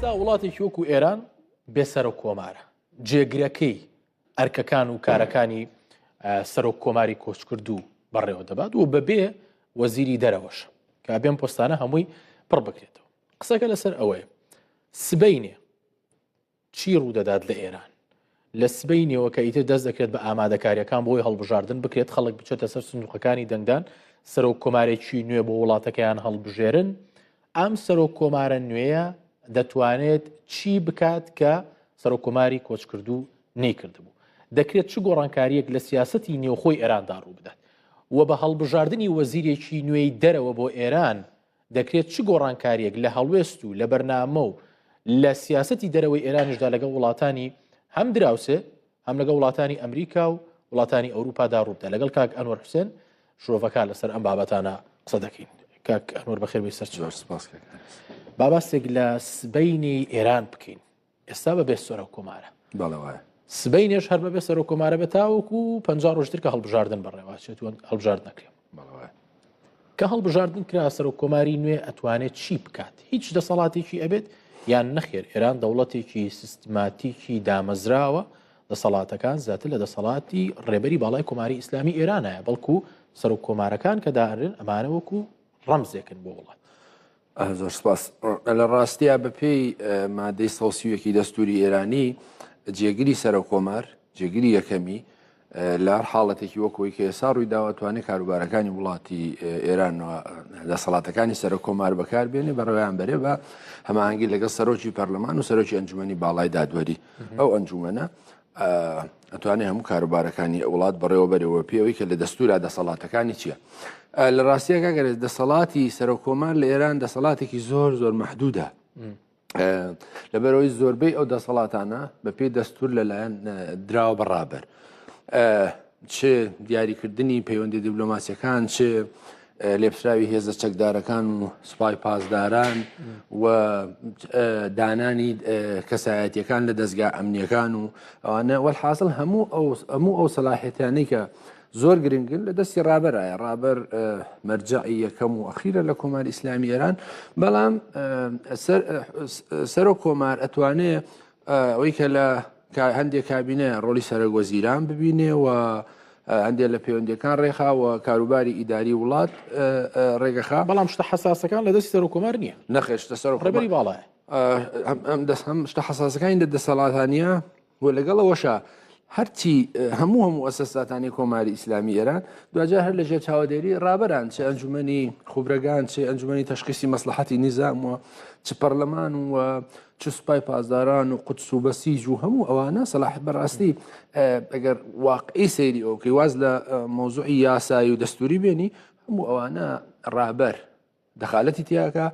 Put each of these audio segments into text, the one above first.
ئێستا وڵاتێکی وەکو ئێران بێ سەرۆک کۆمارە، جێگرەکەی ئەرکەکان و کارەکانی سەرۆک کۆماری کۆچکردوو بەڕێوە دەبات و بەبێ وەزیری دەرەوەش کە بێم پۆستانە هەمووی پڕ بکرێتەوە. قسەکە لەسەر ئەوەیە سبەینێ چی ڕوودەدات لە ئێران؟ لە سبەینێوە کە ئیتر دەست دەکرێت بە ئامادەکارییەکان بۆی هەڵبژاردن بکرێت، خەڵک بچێتە سەر سندوقەکانی دەنگدان، سەرۆک کۆمارێکی نوێ بۆ وڵاتەکەیان هەڵبژێرن، ئەم سەرۆک کۆمارە نوێیە دەتوانێت چی بکات کە سەرۆک کۆماری کۆچکردوو نەیکردبوو؟ دەکرێت چ گۆڕانکارییەک لە سیاسەتی نێوخۆی ئێراندا ڕووبدات؟ و بە هەڵبژاردنی وەزیرێکی نوێی دەرەوە بۆ ئێران دەکرێت چ گۆڕانکارییەک لە هەڵوێست و لە بەرنامە و لە سیاسەتی دەرەوەی ئێرانیشدا لەگەڵ وڵاتانی هەم دراوسێ هەم لەگەڵ وڵاتانی ئەمریکا و وڵاتانی ئەوروپادا ڕووبدا لەگەڵ کاک ئەنوەر حوسێن شرۆڤەکار لەسەر ئەم بابەتانە قسە دەکەین. کاک ئەنوەر بەخێر بێی سەر زۆر سپاس کاک ئارێز. با باسێک لە سبەینێی ئێران بکەین. ئێستا بەبێ سەرۆک کۆمارە. بەڵێ وایە. سبەینێش هەر بەبێ سەرۆک کۆمارە بێت تاوەکو 50 ڕۆژ تر کە هەڵبژاردن بەڕێوەچێت و هەڵبژاردن نەکرێت. بەڵێ وایە. کە هەڵبژاردن کرا سەرۆک کۆماری نوێ ئەتوانێت چی بکات؟ هیچ دەسەڵاتێکی ئەبێت یان نەخێر ئێران دەوڵەتێکی سیستماتیکی دامەزراوە دەسەڵاتەکان زیاتر لە دەسەڵاتی ڕێبەری باڵای کۆماری ئیسلامی ئێرانایە بەڵکو سەرۆک کۆمارەکان کە دائەنرێن ئەمانە وەکو ڕەمزێکن بۆ وڵات. زۆر سپاس. لە ڕاستیا بە پێی مادەی 131 دەستوری ئێرانی جێگری سەرۆک کۆمار جێگری یەکەمی لە هەر حاڵەتێکی وەکۆی کە ئێسا ڕووی داوە توانێت کاروبارەکانی وڵاتی ئێران و دەسەڵاتەکانی سەرۆک کۆمار بەکار بێنێ بەڕێوەیان بەرێ بە هەماهەنگی لەگەڵ سەرۆکی پەرلەمان و سەرۆکی ئەنجومەنی باڵای دادوەری ئەو ئەنجومەنە ئەتوانێت هەموو کاروبارەکانی وڵات بەڕێوەبەرەوە پێوەی کە لە دەستورا دەسەڵاتەکانی چییە؟ لە ڕاستیەکە گەرێت دەسەڵاتی سەرۆکۆمار لە ئێران دەسەڵاتێکی زۆر زۆر محدودە لەبەرەوەی زۆربەی ئەو دەسەڵاتانە بە پێی دەستور لەلایەن دراوە بە ڕابەر چ دیاریکردنی پەیوەندی دیبلۆماسیەکان چ لێپسراوی هێزە چەکدارەکان و سوپای پاسداران و دانانی کەسایەتیەکان لە دەستگا ئەمنیەکان و ئەوانە وەحاصل هەموو ئەو هەموو ئەو سەلاحێتیانەی کە زۆر گرنگن لە دەستی ڕابەرایە ڕابەر مەرجعی یەکەم و ئەخیرە لە کۆماری ئیسلامی ئێران بەڵام سەرۆک کۆمار ئەتوانێ ئەوەی کە لە هەندێک کابینە ڕۆڵی سەرۆک وەزیران ببینێ و هەندێک لە پەیوەندیەکان ڕێخا و کاروباری ئیداری وڵات ڕێگەخا بەڵام شتە حساسەکان لە دەستی سەرۆک کۆمار نییە نەخێشتە سەرۆک ڕێبەری باڵایە ئەم دەست هەم شتە حساسەکانی لە دەسەڵاتانە و لەگەڵ ئەوەشا هەرچی هەموو هەموو ئەسەساتانی کۆماری ئیسلامی ئێران دواجار هەر لەژێر چاوەدێری ڕابەران چ ئەنجومەنی خوبرەگان چ ئەنجومەنی تەشخیسی مەسلحەتی نیزام و چ پەرلەمان و چ سوپای پاسداران و قودس و بەسیج و هەموو ئەوانە سەلاح بەڕاستی ئەگەر واقعی سەیری ئەوکەی واز لە مەوزوعی یاسایی و دەستوری بێنی هەموو ئەوانە ڕابەر دەخالەتی تیاکە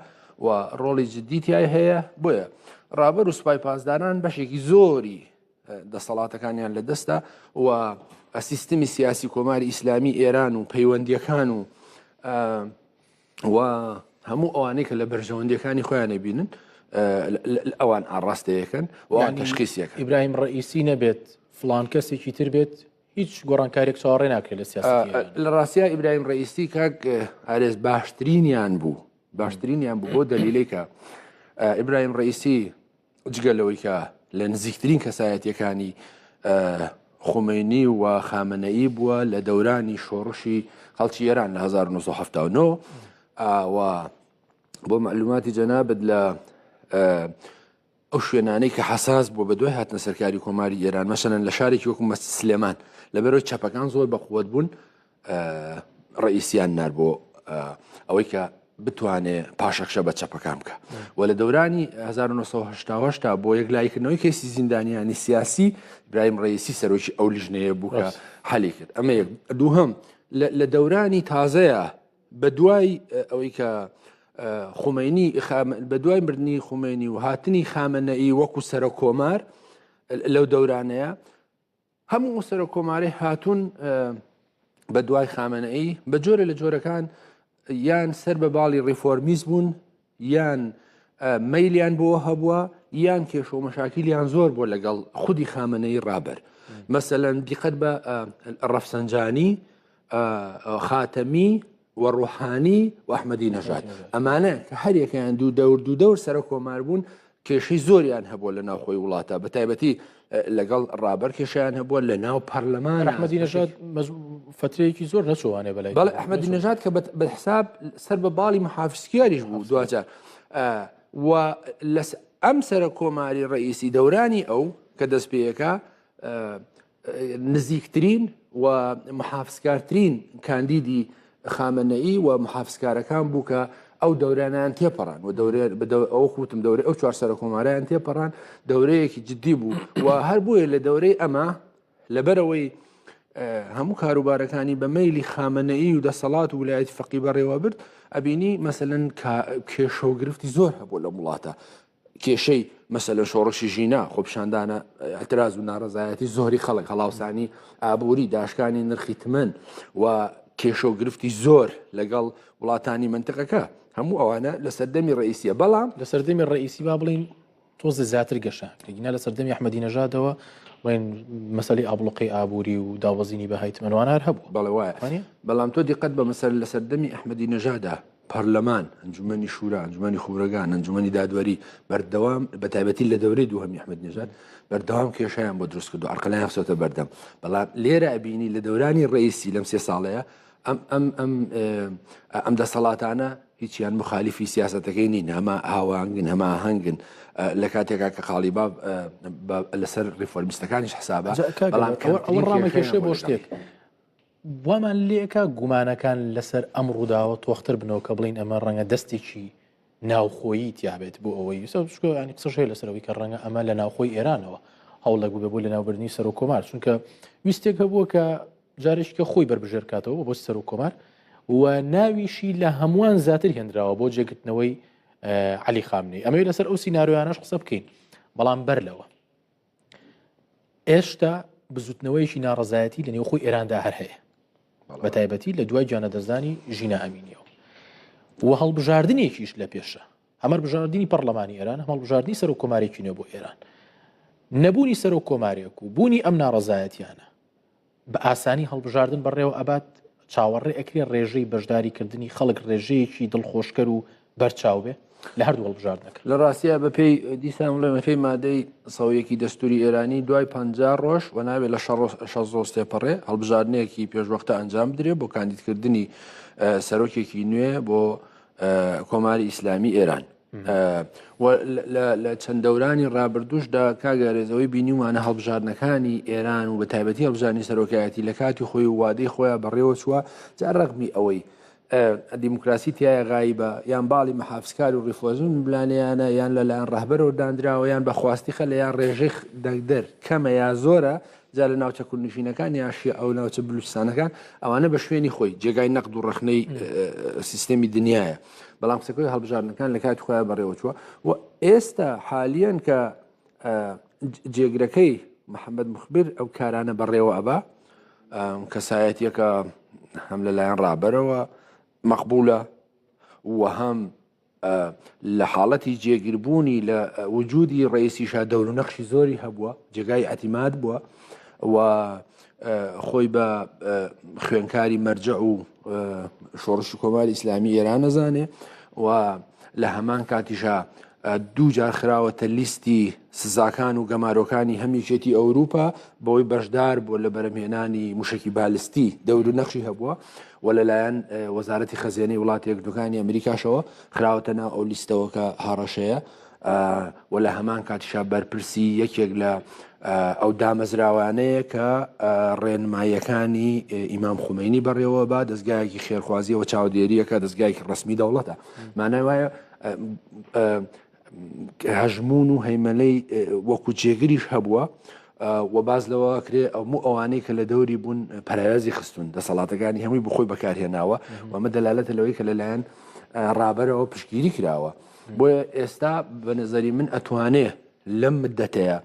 و ڕۆڵی جددی تای هەیە بۆیە ڕابەر و سوپای پاسداران بەشێکی زۆری دەسەڵاتەکانیان لە دەستە و سیستمی سیاسی کۆماری ئیسلامی ئێران و پەیوەندیەکان و و هەموو ئەوانەی کە لە بەرژەوەندیەکانی خۆیان بینن ئەوان ئاڕاستەیەکەن و تشخیصیەکە ئیبراهیم ڕئیسی نەبێت فلان کەسێکی تر بێت هیچ گۆڕانکاریێک چاوەڕێ ناکرێت لە سیاسەتی ئێران. لە ڕاستیا ئیبراهیم ڕئیسی کاک ئارێز باشترینیان بوو باشترینیان بوو بۆ دەلیلەی کە ئیبراهیم ڕئیسی جگە لەوەی کە لە نزیکترین کەسایەتیەکانی خومەینی و خامنەئی بووە لە دەورانی شۆڕشی خەڵکی ئێران لە 1970 و بۆ معلوماتی جەنابت لە ئەو شوێنانەی کە حەساس بووە بە دوای هاتنە سەرکاری کۆماری ئێران مەسەلەن لە شارێکی وەکو مەسجد سلێمان لەبەرەوەی چەپەکان زۆر بەقوت بوون ڕئیسیان نار بۆ ئەوەی کە بتوانێ پاشەکشە بە چەپەکان بکە و لە دەورانی 1970 تا بۆ یەکلاییکردنەوەی کەیسی زیندانیانی سیاسی برایم ڕئیسی سەرۆکی ئەو لیژنەیە بوو کە حەلی کرد ئەمە یەک دووهەم لە دەورانی تازەیە بە دوای ئەوەی کە خومەینی بە دوای مردنی خومەینی و هاتنی خامەنەئی وەکو سەرۆک کۆمار لەو دەورانەیە هەموو سەرۆک کۆماری هاتوون بە دوای خامەنەئی بە جۆرە لە جۆرەکان یان سەر بە باڵی ڕیفۆرمیست بوون یان مەیلیان بۆ هەبووە یان کێشە و مەشاکیلیان زۆر بووە لەگەڵ خودی خامەنەی ڕابەر مەسەلەن دیقەت بە ڕەفسەنجانی خاتەمی و ڕوحانی و ئەحمەدی نەژاد ئەمانە کە هەریەکەیان دوو دەور دوو دەور سەرۆک کۆمار بوون. کێشەی زۆریان هەبووە لە ناوخۆی وڵاتە بە تایبەتی لەگەڵ ڕابەر کێشیان هەبووە لە ناو پەرلەمان. ئەحمەدی نەژاد فترەیەکی زۆر نەچوانێ بەلای بەڵێ ئەحمەدی نەژاد کە بە حساب سەر بە باڵی محافزکاریش بوو دواجار و لە ئەم سەرە کۆماری ڕئیسی دەورانی ئەو کە دەست پێیەکە نزیکترین و محافزکارترین کاندیدی خامنەئی و محافزکارەکان بوو کە ئەو دەورانیان تێپەڕان و دەورێ ئەو خوتم دەورەی ئەو چوار سەرۆکۆماریان تێپەڕان دەورەیەکی جددی بوو و هەر بۆیە لە دەورەی ئەمە لەبەرەوەی هەموو کاروبارەکانی بە مەیلی خامنەئی و دەسەڵات و ولایەتی فەقی بەڕێوە برد ئەبینی مەسەلەن کێشە و گرفتی زۆر هەبوو لە وڵاتە کێشەی مەسەلەن شۆڕشی ژینا، خۆپیشاندانە ئیعتراز و ناڕەزایەتی زۆری خەڵک، هەڵاوسانی ئابووری، داشکانی نرخی تمەن و کێشە و گرفتی زۆر لەگەڵ وڵاتانی مەنتقەکە، هەموو ئەوانە لە سەردەمی ڕەئیسیە، بەڵام. لە سەردەمی ڕەئیسی با بڵێین تۆزێ زیاتر گەشە کرد، گینا لە سەردەمی ئەحمەدی نەژادەوە بڵێین مەسەلەی ئابڵوقەی ئابووری و دابەزینی بەهای تمەن وانە هەر هەبووە. بەڵێ وایە، وانیە؟ بەڵام تۆ دیقەت بە مەسەلەن لە سەردەمی ئەحمەدی نەژادا پەرلەمان، ئەنجومەنی شورا، ئەنجومەنی خوبرەگان، ئەنجومەنی دادوەری بەردەوام بە تایبەتی لە دەورەی دووهەمی ئەحمەد نژاد بەردەوام کێشیان بۆ دروست کردو عرقلایان خستۆتە بەردەم. بەڵام لێرە ئەبینی لە دەورانی ڕئیسی لەم سێ ساڵەیە ئەم ئەم ئەم ئەم دەسەڵاتانە هیچیان مخالیفی سیاسەتەکەی نین، هەما هاوانگن هەماهەنگن لە کاتێکا کە قاڵیباف لەسەر ڕیفۆرمیستەکانیش حسابە. بەڵام ئەوە ڕامەکێشێ بۆ شتێک وامان لێکا گومانەکان لەسەر ئەم ڕووداوە تۆختر بنەوە کە بڵین ئەمە ڕەنگە دەستێکی ناوخۆیی تیابێت بۆ ئەوەی ینی قسەش هەیە لەسەرەوەی کە ڕەنگە ئەمە لە ناوخۆی ئێرانەوە هەوڵێک بوو بۆ لەناوبردنی سەرۆک کۆمار چونکە ویستێک هەبووە کە جارێکی کە خۆی بەربژێر کاتەوە بۆ سەرۆک کۆمار و ناویشی لە هەمووان زیاتر هێنراوە بۆ جێگرتنەوەی علی خامنەی ئەمەوێت لەسەر ئەو سیناریۆیانەش قسە بکەین بەڵام بەر لەوە ئێشتا بزوتنەوەیەکی ناڕەزایەتی لە نێوخۆی ئێراندا هەر هەیە بە تایبەتی لە دوای گیانەدەستدانی ژینا ئەمینیەوە و هەڵبژاردنێکیش لە پێشە هەمەر بژاردنی پەرلەمانی ئێران هەم هەڵبژاردنی سەرۆک کۆمارێکی نوێ بۆ ئێران نەبوونی سەرۆک کۆمارێک و بوونی ئەم ناڕەزایەتیانە بە ئاسانی هەڵبژاردن بەڕێوە ئەبات، چاوەڕێ ئەکرێ ڕێژەی بەشداری کردنی خەڵک ڕێژەیەکی دڵخۆشکەر و بەرچاو بێ لە هەردوو هەڵبژاردنەکە. لە ڕاستیا بە پێی دیسان بڵێم بە پێی مادەی 101 دەستوری ئێرانی دوای 50 ڕۆژ و نابێ لە 60 ڕۆژ تێپەڕێ هەڵبژاردنێکی پێشوەختە ئەنجام بدرێ بۆ کاندیدکردنی سەرۆکێکی نوێ بۆ کۆماری ئیسلامی ئێران. و لە چەند دەورانی ڕابردوشدا کاک ئارێز ئەوەی بینیومانە هەڵبژاردنەکانی ئێران و بە تایبەتی هەڵبژاردنی سەرۆکایەتی لە کاتی خۆی و وادەی خۆیان بەڕێوە چووە جا ڕەغمی ئەوەی دیموکراسی تایە غایبە یان باڵی محافزکار و ڕیفۆزم بلانیانە یان لەلایەن ڕەهبەرەوە دانراوە یان بە خواستی خەلە یان ڕێژەی دەنگدەر کەمە یا زۆرە جا لە ناوچە کوردنشینەکان یا شیعە و ناوچە بلوچستانەکان ئەوانە بە شوێنی خۆی جێگای نەقد و ڕەخنەی سیستەمی دنیاە بەڵام قسەکەی هەڵبژاردنەکان لە کاتی خۆیان بەڕێوە چووە و ئێستا حالیەن کە جێگرەکەی محەممەد مخبر ئەو کارانە بەڕێوە ئەبا کەسایەتیەکە هەم لەلایەن ڕابەرەوە مەقبولە و هەم لە حاڵەتی جێگیربوونی لە وجودی ڕئیسیشا دەور و نەخشی زۆری هەبووە جێگای ئەتیماد بووە و خۆی بە خوێنکاری مەرجع و شۆڕشی کۆماری ئیسلامی ئێران نەزانێ و لە هەمان کاتیشا دوو جار خراوەتە لیستی سزاکان و گەمارۆکانی هەم یەکێتی ئەوروپا بەوەی بەشدار بووە لە بەرەمهێنانی موشکی بالستی دەور و نەخشی هەبووە و لەلایەن وەزارەتی خەزێنەی وڵاتی یەکگرتووەکانی ئەمریکاشەوە خراوەتە ناو ئەو لیستەوە کە هەڕەشەیە و لە هەمان کاتیشا بەرپرسی یەکێک لە ئەو دامەزراوانەیە کە ڕێنماییەکانی ئیمام خومینی بەڕێوە با دەستگایەکی خێرخوازیەوە چاودێریەکە دەستگایەکی ڕسمی دەوڵەتە مانای وایە هەژمون و هەیمەلەی وەکو جێگریش هەبووە و باز لەوە کرێ ئەموو ئەوانەی کە لە دەوری بوون پەراوێزی خستون دەسەڵاتەکانی هەمووی بخۆی بەکارهێناوە و ئەمە دەلالەتە لەوەی کە لەلایەن ڕابەرەوە پشتگیری کراوە بۆیە ئێستا بە نظری من ئەتوانێ لەم مدەتەیە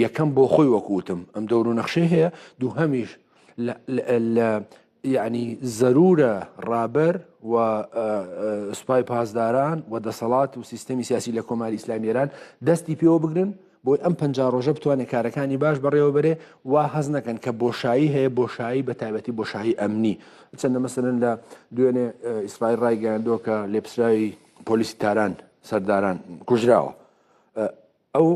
یەکەم بۆ خۆی وەکوتم ئەم دەور و نەخشەی هەیە دووهەمیش لە یەعنی زەرورە ڕابەر و سوپای پاسداران و دەسەڵات و سیستەمی سیاسی لە کۆماری ئیسلامی ئێران دەستی پێوە بگرن بۆی ئەم 50 ڕۆژە بتوانێت کارەکانی باش بەڕێوە بەرێ وا هەز نەکەن کە بۆشایی هەیە بۆشایی بە تایبەتی بۆشایی ئەمنی چەندە مەسەلەن لە دوێنێ ئیسرائیل ڕایگەیاندووە کە لێپسراوی پۆلیسی تاران سەرداران کوژراوە. ئەو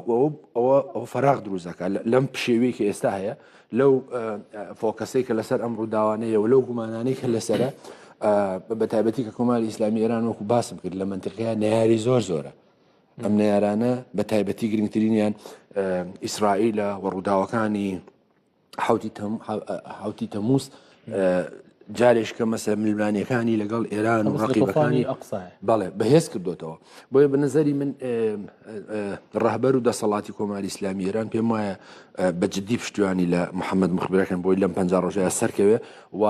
ئەوە ئەو فەراغ دروست دەکات لەم پشێوی کە ئێستا هەیە لەو focus ەی کە لەسەر ئەم ڕووداوانەیە و لەو گومانانەی کە لەسرە بە تایبەتی کە کۆماری ئیسلامی ئێران وەکو باسم کرد لە منتیقەیە نەیاری زۆر زۆرە ئەم نەیارانە بە تایبەتی گرنگترینیان ئیسرائیلە و ڕووداوەکانی حوتی تەموز جارێش کە مەسە ململانیەکانی لەگەڵ ئێران و ڕقیبەکانی بەڵێ بەهێز کردوتەوە بۆیە بە نظری من ڕەهبەر و دەسەڵاتی کۆماری ئیسلامی ئێران پێم وایە بە جددی پشتیوانی لە محەممەد مخبرەکەن بۆی لەم پ ڕۆژەیە سەرکەوێ و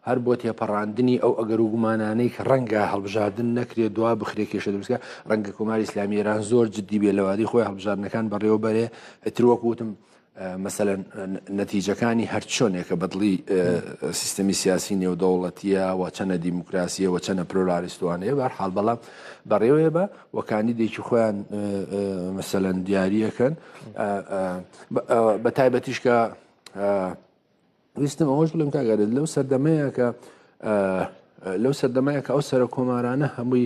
هەر بۆ تێپەڕاندنی ئەو ئەگەر و گومانانەی کە ڕەنگە هەڵبژاردن نەکرێت دوا بخرێ کێشە دروستکە ڕەنگە کۆماری ئیسلامی ئێران زۆر جددی بێ لەوادی خۆی هەڵبژاردنەکان بەڕێوەبەرێ ئیتر وەک وتم مەسەلەن نەتیجەکانی هەر چۆنێکە بەدڵی سیستەمی سیاسی نێودەوڵەتیە و چەنە دیموکراسیە و چەنە پلۆرالیستوانەیە بار حاڵ بەڵام بەڕێوەیە بە و کاندیدێکی خۆیان مەسەلەن دیاریەکەن بە تایبەتیش کە ویستم ئەوەش بڵێم کاک ئارێز لەو سەردەمەیە کە لەو سەردەمەیە کە ئەو سەرە کۆمارانە هەمووی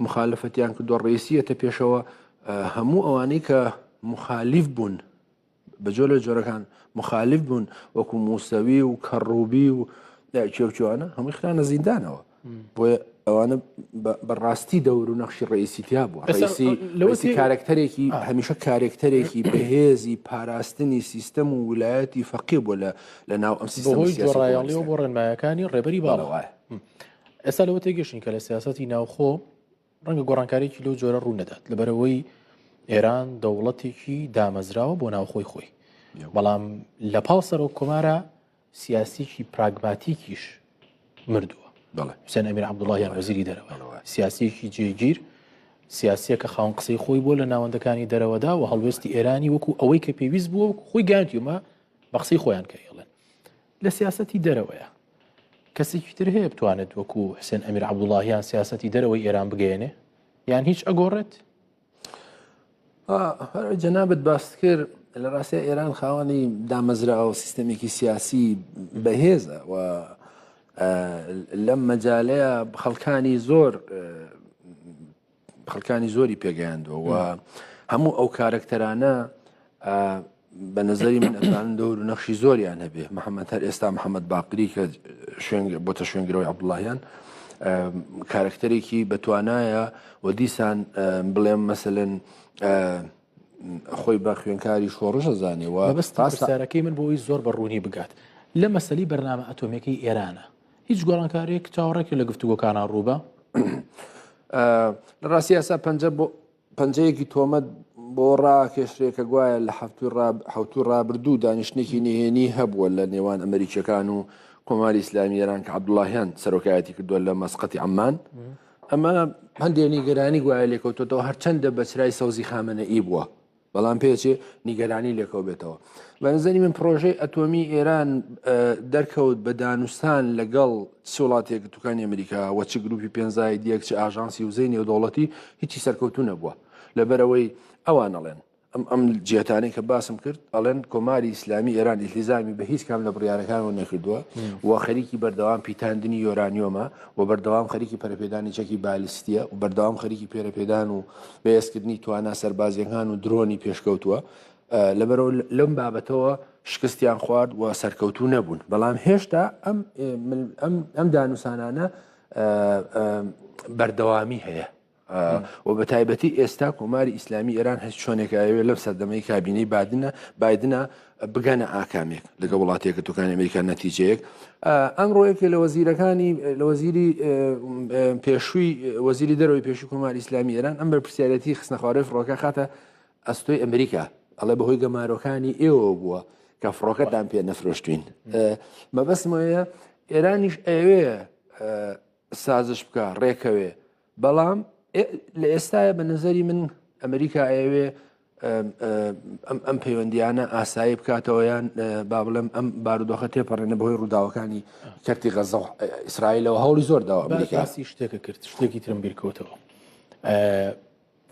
مخالفەتیان کردووە ڕیسیەتە پێشەوە هەموو ئەوانەی کە مخالیف بوون بە جۆر لە جۆرەکان مخالف بوون وەکو موسەوی و کەڕوبی و کێوچوانە هەمووی خرانە زیندانەوە بۆیە ئەوانە بەڕاستی دەور و نەخشی ڕئیسی تیا بووە ڕئیسی کارکتەرێکی هەمیشە کارێکتەرێکی بەهێزی پاراستنی سیستەم و ولایەتی فەقی بووە لە لە ناو ئەم سیستەمی ڕایەڵیەوە بۆ ڕێنمایەکانی ڕێبەری باڵەوە ئێستا لەوە تێگەشتین کە لە سیاسەتی ناوخۆ ڕەنگە گۆڕانکاریی لەو جۆرە ڕوو نەدات لەبەرەوەی ئێران دەوڵەتێکی دامەزراوە بۆ ناوخۆی خۆی بەڵام لە پاڵ سەرۆک کۆمارە سیاسیکی پراگماتیکیش مردووە حوسێن ئەمیر عەبدوڵاهیان وەزیری دەرەوە سیاسیەکی جێگیر سیاسیە کە خاوەن قسەی خۆی بووە لە ناوەندەکانی دەرەوەدا و هەڵوێستی ئێرانی وەکو ئەوەی کە پێویست بووە وەکو خۆی گەیاندیومە بە قسەی خۆیان کە ئێڵێن لە سیاسەتی دەرەوەیە کەسێکی تر هەیە بتوانێت وەکو حسێن ئەمیر عەبدوڵاهیان سیاسەتی دەرەوەی ئێران بگەیەنێ یان هیچ ئەگۆڕێت؟ جەنابت باست کرد لە ڕاستە ئێران خاوەنی دامەزراوە سیستەمێکی سیاسی بەهێزە و لەم مەجالەیە خەڵکانی زۆر خەڵکانی زۆری پێگەیاندووە و هەموو ئەو کارەکتەرانە بە نظری من ئەتوانن دەور و نەخشی زۆریان هەبێ محەممەد هەر ئێستا محەممەد باقری کە شوێن بۆتە شوێنگرەوەی عەبدوڵاهیان کارکتەرێکی بەتوانایە و دیسان بڵێم مەسەلەن خۆی بە خوێنکاری شۆڕشە زانێ و پرسیارەکەی من بۆی زۆر بە ڕوونی بگات لە مەسەلی بەرنامە ئەتۆمیەکەی ئێرانە هیچ گۆڕانکاریەک چاوەڕێکی لە گفتوگۆکانە ڕووبە لە ڕاستی ئاسا پەنجە بۆ پەنجەیەکی تۆمەت بۆ ڕاکێشرێ کە گوایە لە حەوتووی ڕابردوو دانیشتنێکی نهێنی هەبووە لە نێوان ئەمریکیەکان و کۆماری ئیسلامی ئێران کە عەبدوڵاهیان سەرۆکایەتی کردووە لە مەسقەتی عەممان ئەمە هەندێک نیگەرانی گوایە لێکەوتۆتەوە هەرچەندە بە چرای سەوزی خامنەئی بووە بەڵام پێچێ نیگەرانی لێکەوبێتەوە. بە نظری من پرۆژەی ئەتۆمی ئێران دەرکەوت بە دانوستان لەگەڵ چ وڵاتی یەکگرتووکانی ئەمریکا و چ گروپی پێنزای دیەک چ ئاژانسی وزەی نێودەوڵەتی هیچی سەرکەوتوو نەبووە لەبەرەوەی ئەوان ئەڵێن ئەم ئەم جێتانەی کە باسم کرد ئەڵێن کۆماری ئیسلامی ئێران ئیلتیزامی بە هیچ کام لە بڕیارەکانەوە نەکردووە و خەریکی بەردەوام پیتاندنی یۆرانیۆمە و بەردەوام خەریکی پەرەپێدانی چەکی بالیستیە و بەردەوام خەریکی پێرەپێدان و بەهێزکردنی توانا سەربازیەکان و درۆنی پێشکەوتووە لەبەرەوە لەم بابەتەوە شکستیان خوارد و سەرکەوتوو نەبوون بەڵام هێشتا ئەم ئەم ئەم دانوسانانە بەردەوامی هەیە و بە تایبەتی ئێستا کۆماری ئیسلامی ئێران هەست چۆنێک ئەوێ لەم سەردەمەی کابینەی بادنە بایدنە بگەنە ئاکامێک لەگە وڵاتی یەکگرتووەکانی ئەمریکا نەتیجەیەک ئەمڕۆ یەکێ لە وەزیرەکانی لە وەزیری پێشووی وەزیری دەرەوەی پێشووی کۆماری ئیسلامی ئێران ئەم بەرپرسیارەتی خستنەخوارەوەی فڕۆکە خاتە ئەستۆی ئەمریکا ئەڵێ بەهۆی گەمارۆکانی ئێوە بووە کە فڕۆکەتان پێ نەفرۆشتوین مەبەستمەیە ئێرانیش ئەوێ سازش بکە ڕێکەوێ بەڵام لە ئێستاە بە نظری من ئەمریکا ئەیەوێ ئەم پەیوەندیانە ئاسایی بکاتەوە یان با بڵێم ئەم بارودۆخە تێپەڕێنە بەهۆی ڕووداوەکانی کەرتی غەزە ئیسرائیلەوە هەوڵی زۆر داوە ئەمریکا باسی شتێکە کرد شتێکی ترم بیرکەوتەوە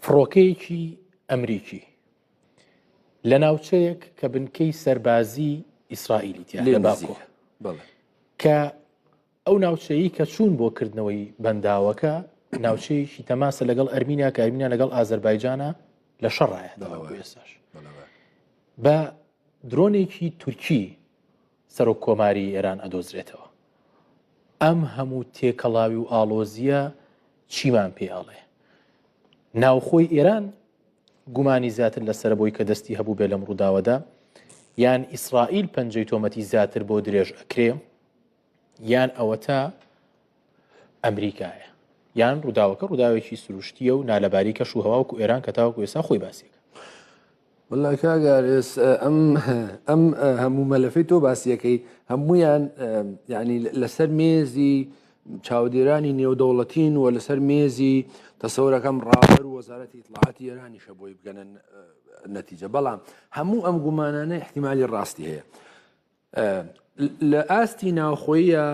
فڕۆکەیەکی ئەمریکی لە ناوچەیەک کە بنکەی سەربازی ئیسرائیلی تیا لە باکۆ کە ئەو ناوچەیەی کە چوون بۆ کردنەوەی بەنداوەکە ناوچەیەکی تەماسە لەگەڵ ئەرمینیا کە ئەرمینیا لەگەڵ ئازەربایجانە. لە شەڕایە ئێستاش بە درۆنێکی تورکی سەرۆک کۆماری ئێران ئەدۆزرێتەوە. ئەم هەموو تێکەڵاوی و ئاڵۆزییە چیمان پێ ئەڵێ؟ ناوخۆی ئێران گومانی زیاتر لەسەرە بۆی کە دەستی هەبوو بێ لەم ڕووداوەدا یان ئیسرائیل پەنجەی تۆمەتی زیاتر بۆ درێژ ئەکرێ یان ئەوەتا ئەمریکایە یان ڕووداوەکە ڕووداوێکی سروشتیە و نالەباری کەش و هەواوکو ئێران کە تاوەکو ئێستا خۆی باسیەکە. وەڵا کاک ئارێس ئەم ئەم هەموو مەلەفەی تۆ باسیەکەی هەمویان یعنی لەسەر مێزی چاودێرانی نێودەوڵەتین و لەسەر مێزی تەسەورەکەم ڕابەر و وەزارەتی ئیتڵاعاتی ئێرانیشە بۆی بگەنە نەتیجە بەڵام هەموو ئەم گومانانە احتیمالی ڕاستی هەیە لە ئاستی ناوخۆیە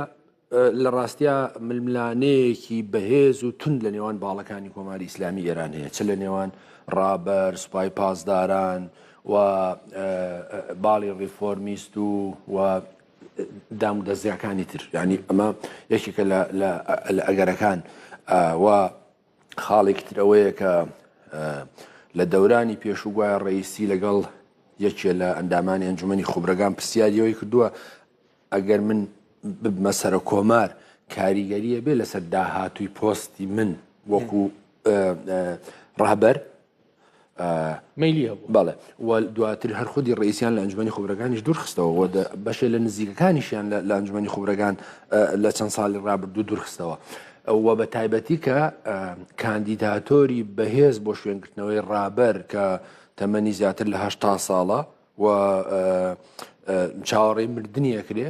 لە ڕاستیا ململانێیەکی بەهێز و تند لە نێوان باڵەکانی کۆماری ئیسلامی ئێران هەیە چ لە نێوان ڕابەر سوپای پاسداران و باڵی ڕیفۆرمیست و و دام و دەزگاکانی تر یعنی ئەمە یەکێکە لە ئەگەرەکان و خاڵێکی تر ئەوەیە کە لە دەورانی پێشوو گوایە ڕئیسی لەگەڵ یەکێ لە ئەندامانی ئەنجومەنی خوبرەگان پرسیاری ئەوەی کردووە ئەگەر من ببمە سەرۆک کۆمار کاریگەریە بێ لەسەر داهاتووی پۆستی من وەکو ڕەهبەر مەیلی هەبوو. بەڵێ و دواتر هەر خودی ڕئیسیان لە ئەنجومەنی خوبرەگانیش دوور خستەوە و بەشێ لە نزیکەکانیشیان لە ئەنجومەنی خوبرەگان لە چەند ساڵی ڕابردوو دوور خستەوە. و بە تایبەتی کە کاندیداتۆری بەهێز بۆ شوێنگرتنەوەی ڕابەر کە تەمەنی زیاتر لە هەشتا ساڵە و چاوەڕێی مردنی ئەکرێ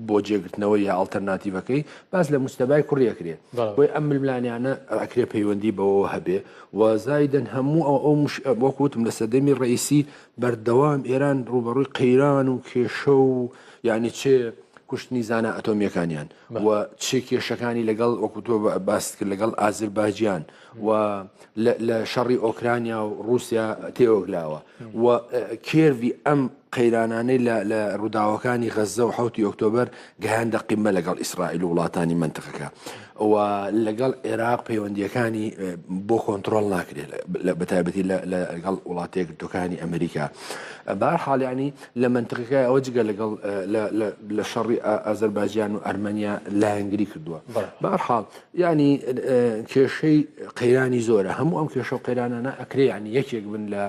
بۆ جێگرتنەوەی یا ئەڵتەرناتیڤەکەی باس لە مستەبای کوڕی ئەکرێ بۆی ئەم ململانیانە ئەکرێ پەیوەندی بەوەوە هەبێ و زایدن هەموو ئەو ئەو وەک وتم لە سەردەمی ڕئیسی بەردەوام ئێران ڕووبەڕووی قەیران و کێشە و یعنی چێ کوشتنی زانا ئەتۆمیەکانیان و چ کێشەکانی لەگەڵ وەکو تۆ باست کرد لەگەڵ ئازرباجیان و لە شەڕی ئۆکرانیا و رووسیا تێوەگلاوە و کێرڤی ئەم قەیرانانەی لە ڕووداوەکانی غەززە و حوتی ئۆکتۆبەر گەیاندە قیمە لەگەڵ ئیسرائیل و وڵاتانی منتقەکە و لەگەڵ عێراق پەیوەندیەکانی بۆ کۆنتترۆل ناکرێت بەتایبەتی لەگەڵ وڵاتە یەکگرتووەکانی ئەمریکا بار حاڵیانی لە منتقەکە ئەوە جگە لەگەڵ لە شەڕی ئازەربایجان و ئەرمەنیا لایەنگری کردووە بارحاڵ یعنی کێشەی قەیرانی زۆرە هەموو ئەم کێشە و قەیرانانە ئەکرێ یعنی یەکێک بن لە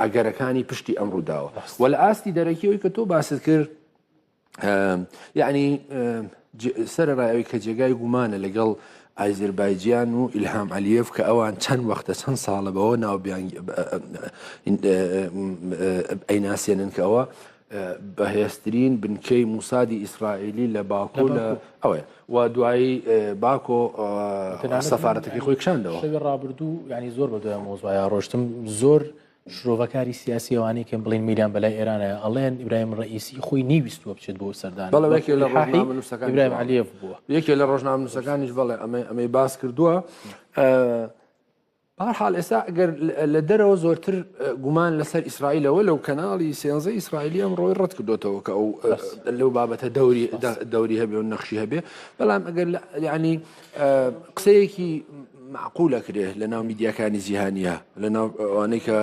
ئەگەرەکانی پشتی ئەم ڕووداوە و لە ئاستی دەرەکیەوەی کە تۆ باست کرد یعنی سەرڕای ئەوەی کە جێگای گومانە لەگەڵ ئایزربایجیان و ئیلهام علیێف کە ئەوان چەند وەختە چەند ساڵە بەوە ناو ئەیناسێنن کە ئەوە بەهێزترین بنکەی موسادی ئیسرائیلی لە باکۆ لە ئەوەیە و دوایی باکۆ سەفارەتەکەی خۆی کشاندەوە. شەوی ڕابردوو یانی زۆر بە دوای مۆزوعیا ڕۆشتم زۆر شرۆڤەکاری سیاسی ئەوانەی کە بڵین میلیان بەلای ئێرانە ئەڵێن ئیبراهیم ڕئیسی خۆی نەیویستووە بچێت بۆ سەردان بەڵێ یەکێ لە ڕۆژنامەنووسەکان ئیبراهیم عەلیێف بووە یەکێ لە ڕۆژنامەنووسەکانیش بەڵێ ئەمەی ئەمەی باس کردووە بەهەرحاڵ ئێستا ئەگەر لە دەرەوە زۆرتر گومان لەسەر ئیسرائیلەوە لەو کەناڵی سێنزە ئیسرائیلی ئەم ڕۆی ڕەت کردوێتەوە کە ئەو لەو بابەتە دەوری دەوری هەبێ و نەخشی هەبێ بەڵام ئەگەر ینی قسەیەکی معقولە کرێ لە ناو میدیاکانی جیهانیە لە ناو ئەوانەی کە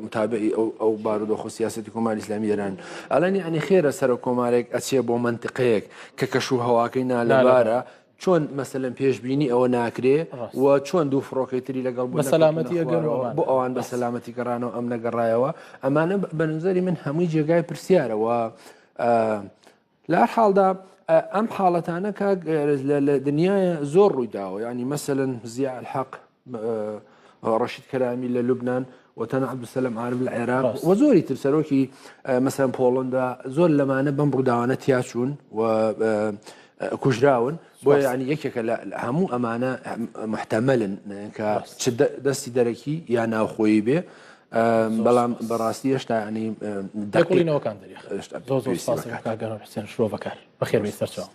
متابعی ئەو ئەو بارودۆخ و سیاستی کۆماری ئیسلامی ئێران ئەلانی ینی خێرە سەر کۆمارێک ئەچێ بۆ منتیقەیەک کە کەش و هەواکەی نالەبارە چۆن مەسەلەن پێشبینی ئەوە ناکرێ و چۆن دوو فڕۆکەی تری لەگەڵ بوون بە سەلامەتی ئەگەن و ئەمان بۆ ئەوان بە سەلامەتی گەڕانەوە ئەم نەگەڕایەوە ئەمانە بە نظری من هەمووی جێگای پرسیارە و لە هەر حاڵدا ئەم حاڵەتانە کاک لە دنیاە زۆر ڕووی داوە ینی مەسەلەن زیا الحەق ڕەشید کەرامی لە لوبناان و تەنە عەبدولسەلام عارف لە عێراق و زۆری تر سەرۆکی مەسەن پۆڵندا زۆر لەمانە بەم ڕووداوانە تیاچوون و کوژراون بۆ ینی یەکێکە لە هەموو ئەمانە محتەمەلن کە چ دەستی دەرەکی یا ناوخۆیی بێ بەڵام بەڕاستی هێشتا ینی دەکڵینەوەکان دەری زۆر زۆر سپاس کاک حسێن شرۆڤەکار بەخێر بێی سەرچاوم.